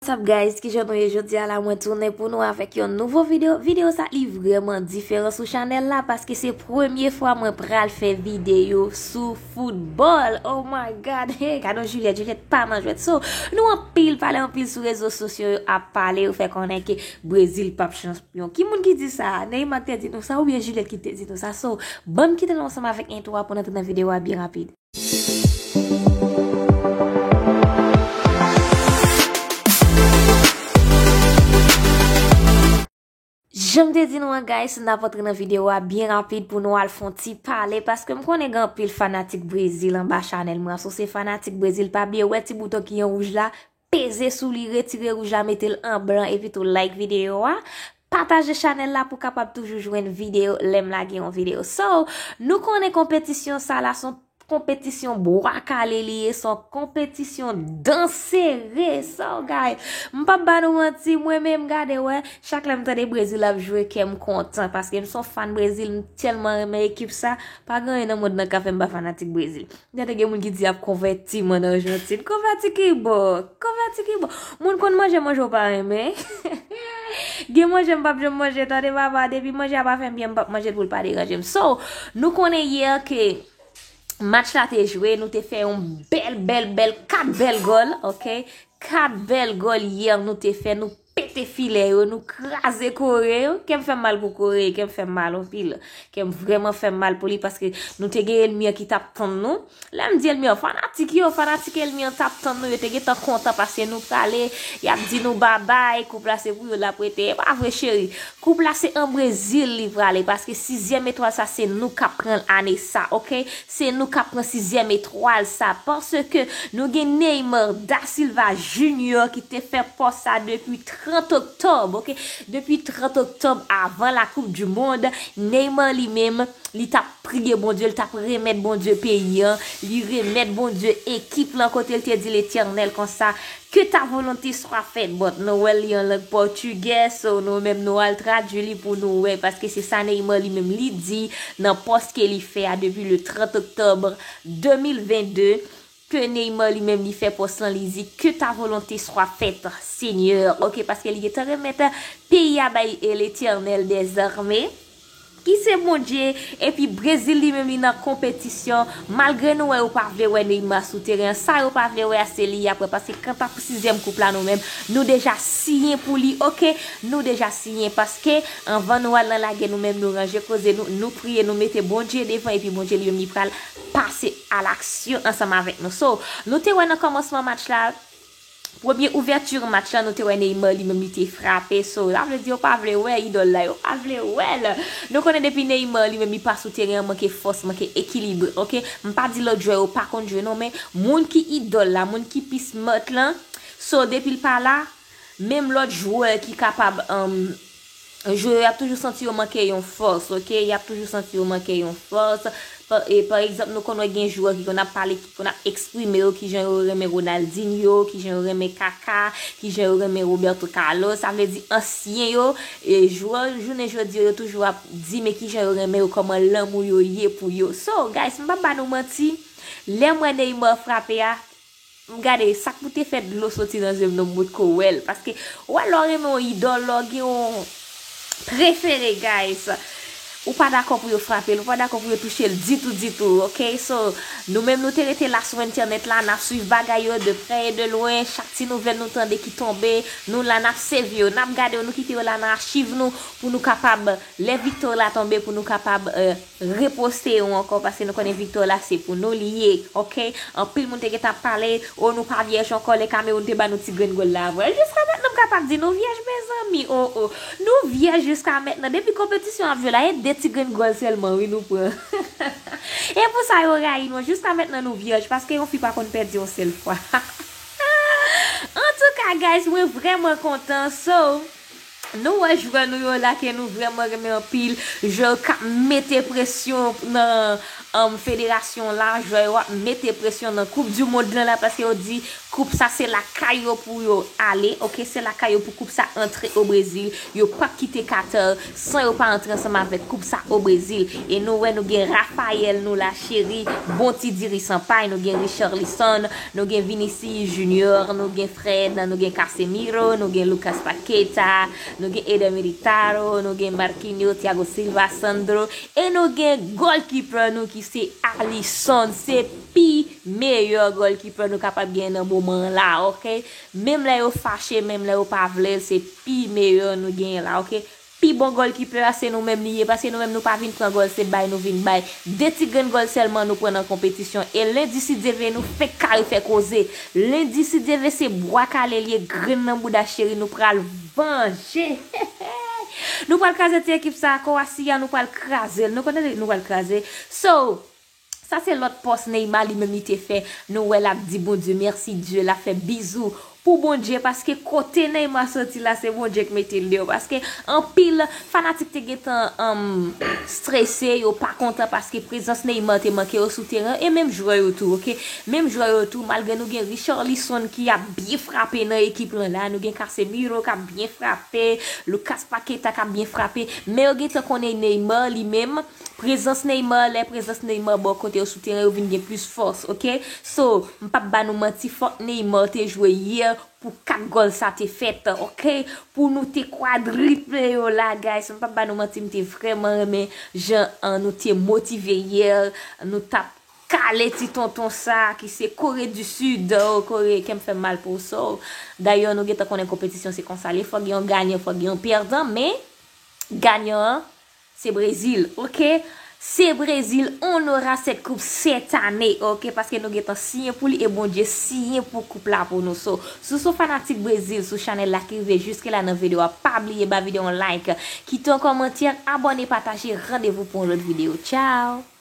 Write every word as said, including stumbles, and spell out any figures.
What's up guys, kijan nou ye? Jodi a la mwen tounen pou nou avèk yon nouvo videyo. Videyo sa li vrèman diferan sou chanèl la paske se premye fwa mwen pral fè videyo sou foutbòl. Oh my God, hey, gade Juliette, Juliette pa nan jwèt. So, nou anpil pale anpil sou rezo sosyo yo ap pale, yo fè konnen ke Brezil p ap chanpyon. Ki moun ki di sa? Neymar ki te di nou sa oubyen Juliette ki te di nou sa? So, ban m kite nou ansanm avèk entwo a pou n antre nan videyo a byen rapid. Jan m te di nou an, guys, n ap antre nan videyo a byen rapid pou nou al fè yon ti pale, paske m konnen gen anpil fanatik Brezil anba chanèl mwen an. Si w se fanatik Brezil, pa bliye wè ti bouton ki an wouj la, peze sou li, retire wouj la, mete l an blan, epi tou like videyo a, pataje chanèl la pou kapab toujou jwenn videyo lè m lage yon videyo. So, nou konnen konpetisyon sa la se yon konpetisyon bwa kale li ye, se yon konpetisyon dan sere. So, guys, m p ap ba nou manti, mwen menm gade wè, chak lè m tande Brezil ap jwe, kè m kontan, paske m se yon fan Brezil, m tèlman renmen ekip sa, pa gen anyen nan mond nan k ap fè m pa fanatik Brezil. Gade gen moun ki di y ap konvèti m ann Ajantin. Konvèti ki bò? Konvèti ki bò? Moun konn manje, manje w pa renmen. Gen manje m p ap janm manje, tande papa, depi manje a pa fè m byen, m p ap manje l pou l pa deranje m. So, nou konnen yè ke match la te jwe, nou te fè yon bèl, bèl, bèl, kat bèl gòl, oke? Kat bèl gòl yè nou te fè, nou pete filè yo, nou kraze Kore yo. Kè m fè m mal pou Kore, kè m fè m mal anpil. Kè m vrèman fè m mal pou li paske nou te gen ènmi an ki t ap tann nou. Lè m di ènmi an, fanatik yo, fanatik ènmi an t ap tann nou, yo te gentan kontan paske nou prale, y ap di nou babay, koup la se pou yo l ap rete. E pa vre, cheri. Koup la se an Brezil li prale, paske sizyèm etwal sa se nou k ap pran l ane sa, oke? Se nou k ap pran sizyèm etwal sa, paske nou gen Neymar da Silva Junior ki te fè pòs sa depi trant oktòb, oke? Depi trant oktòb, avan la Coupe du Monde, Neymar li menm, li t ap priye Bondye, li t ap remèt Bondye peyi an, li remèt Bondye ekip lan kote l te di Letènèl konsa, que ta volonté soit faite, but nou wè l li an lang pòtigè, so nou menm nou al tradui li pou nou wè, paske se sa Neymar li menm li di nan pòs ke li fè a depi le trant oktòb de mil vennde, ke Neymar li menm li fè pòs lan, li di, que ta volonté soit faite, Seigneur, oke, paske li gentan remèt peyi a bay Letènèl dèzame, ki se Bondye, epi Brezil li menm li nan konpetisyon, malgre nou wè yo pa vle wè Neymar sou teren an, sa yo pa vle wè a se li y ap wè, paske kanta pou sizyèm koup la nou menm, nou deja siyen pou li, oke, nou deja siyen, paske anvan nou al nan lagè nou menm nou ranje koze nou, nou priye, nou mete Bondye devan, epi Bondye li menm li pral pase a laksyon ansanm avèk nou. So, nou te wè nan kòmansman match la, premye ouvèti match la, nou te wè Neymar li menm li te frape, so, sa vle di yo pa vle wè idòl la, yo pa vle wè l. Nou konnen depi Neymar li menm li pa sou teren an, manke fòs, manke ekilib, oke? M pa di lòt jwè yo pa konn jwe non, men moun ki idòl la, moun ki pi smart lan, so, depi l pa la, menm lòt jwè ki kapab, um, jwe yo, y ap toujou santi yo manke yon fòs, oke? Y ap toujou santi yo manke yon fòs. Pa, e, pa egzanp, nou konn wè gen jwè ki konn ap pale, ki konn ap eksprime yo, kijan yo renmen Ronaldinho, kijan yo renmen Kaka, kijan yo renmen Roberto Carlos. Sa vle di ansyen yo, e jwè jounen jodi yo, yo toujou ap di men kijan yo renmen yo, kòman lanmou yo ye pou yo. So, guys, m p ap ba nou manti, lè m wè Neymar frape a, m gade, sa k pou te fè dlo soti nan je m non, m potko wè l. Paske, w wè lè w renmen yon idòl, lè w gen yon prefere, guys, ou pa dakò pou yo frape l, ou pa dakò pou yo touche l ditou, ditou, oke? So, nou menm nou te rete la sou entènèt la, n ap swiv bagay yo de prè e de lwen, chak ti nouvèl nou tande ki tonbe, nou la n ap sèvi yo, n ap gade yo, nou kite yo la nan achiv nou, pou nou kapab, lè viktwa la tonbe, pou nou kapab, eh, reposte yo ankò, paske nou konnen viktwa la se pou nou li ye, oke? Anpil moun te gentan ap pale, o nou pa vyèj ankò, lè Kamewoun te ba nou ti grenn gòl la avè l. Jiska mentnan m kapab di nou vyèj, mezanmi, o, o. Nou vyèj jiska mentnan. Depi konpetisyon ap jwe la, e de ti grenn gòl sèlman, wi, nou pran. E pou sa yo rayi nou. Jiska mentnan nou vyèj, paske yon fi pa konn pèdi yon sèl fwa. Antouka, guys, mwen vrèman kontan. So, nou wè jwè nou yo la ke nou vrèman renmen anpil. Jwè yo k ap mete presyon nan, um, federasyon la, jwè yo ap mete presyon nan Koup di Mond lan la, paske yo di koup sa se lakay yo pou yo ale, oke, se lakay yo pou koup sa antre o Brezil, yo p ap kite Qatar san yo pa antre ansanm avèk koup sa o Brezil. E nou wè nou gen Raphaël nou la cheri, bon ti diri san pay, nou gen Richarlison, nou gen Vinicius Junior, nou gen Fred, nou gen Casemiro, nou gen Lucas Paqueta, nou gen Eder Militao, nou gen Marquinhos, Thiago Silva, Sandro, e nou gen goalkeeper nou ki se Alisson, se pi meyè goalkeeper nou kapab gen nan moman an la, oke? Menm lè yo fache, menm lè yo pa vle l, se pi meyè nou genyen la, oke? Pi bon goalkeeper a se nou menm li ye, paske nou menm nou pa vin pran gòl, se bay nou vin bay. De ti grenn gòl sèlman nou pran nan konpetisyon. E lendi si Dye vle nou fenk kare fè koze. Lendi si Dye vle se bwa kale l ye, grenn nan bouda cheri, nou pral vanje. Nou pral kraze ti ekip sa, Kowasi a, nou pral kraze l. Nou konnen nou pral kraze. So, sa se lòt pòs Neymar li menm li te fè. Nou wè l ap di Bondye mèsi, Dye l ap fè bizou pou Bondye, paske kote Neymar soti la se Bondye k mete l deyò, paske anpil fanatik te gentan um, strese, yo pa kontan paske prezans Neymar te manke yo sou teren, e menm jwè yo tou, oke? Menm jwè yo tou, malgre nou gen Richarlison ki ap byen frape nan ekip lan la, nou gen Casemiro k ap byen frape, Lucas Paqueta k ap byen frape, men yo gentan konnen Neymar li menm, prezans Neymar, lè prezans Neymar bò kote yo sou teren, yo vin gen plis fòs, oke? So, m p ap ba nou manti, fòk Neymar te jwe yè pou kat gòl sa te fèt, oke? Pou nou te kwadriple yo la, guys. M p ap ba nou manti, m te vrèman renmen jan an nou te motive yè, nou t ap kale ti tonton sa ki se Kore di Sid, o Kore, kè m fè m mal pou ou. So, dayè, nou gentan konnen konpetisyon se konsa l ye, fòk gen yon ganyan, fòk gen yon pèdan, men ganyan an, se Brezil, oke? Se Brezil, on aura cette coupe cette année, oke? Paske nou gentan siyen pou li e Bondye siyen pou koup la pou nou. So, si w se yon fanatik Brezil sou chanèl la ki rive jiske la nan videyo a, pa bliye ba videyo a yon like, kite yon kòmantè, abòne, pataje, randevou pou yon lòt videyo. Tchao!